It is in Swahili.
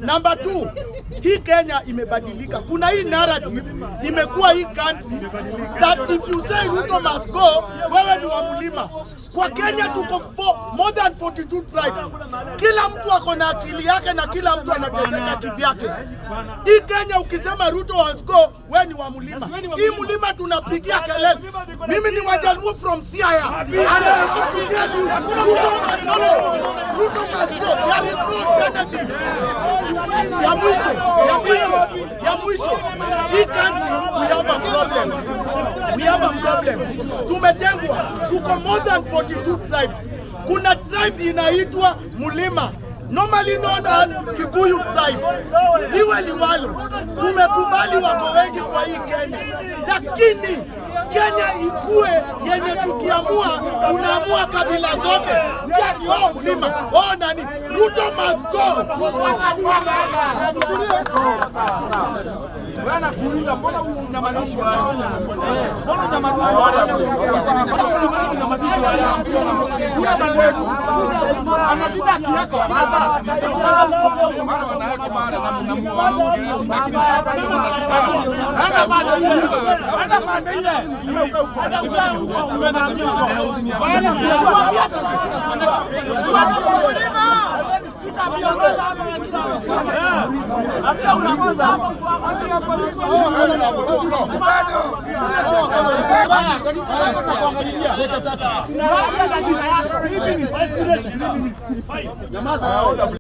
Number two, hii Kenya imebadilika. Kuna hii narrative imekuwa hii country that if you say Ruto must go, wewe ni wa mlima. Kwa Kenya tuko more than 42 tribes. Kila mtu ako na akili yake na kila mtu anateseka kivyake. Hii Kenya ukisema Ruto must go, wewe ni wa mlima. Hii mlima tunapigia kelele. Mimi ni Wajaluo from Siaya. And I have to tell you, Ruto must go. Ruto must go. There is no alternative. Ya mwisho, ya mwisho, ya mwisho. Hii country we have a problem. We have a problem. Tumetengwa, tuko more than 42 tribes. Kuna tribe inaitwa Mulima, normally known as Kikuyu tribe. Liwe liwalo, tumekubali wako wengi kwa hii Kenya, lakini Kenya ikue yenye tukiamua tunaamua kabila zote, si ati oh, mlima, oh, nani. Ruto must go. Wewe nakuuliza, mbona unyamazishwa? Mbona unyamazishwa? Anashinda haki yako. Maana wanawake bana na lakini Hana bado ile. Hana bado ile. Bwana. Nyamaza.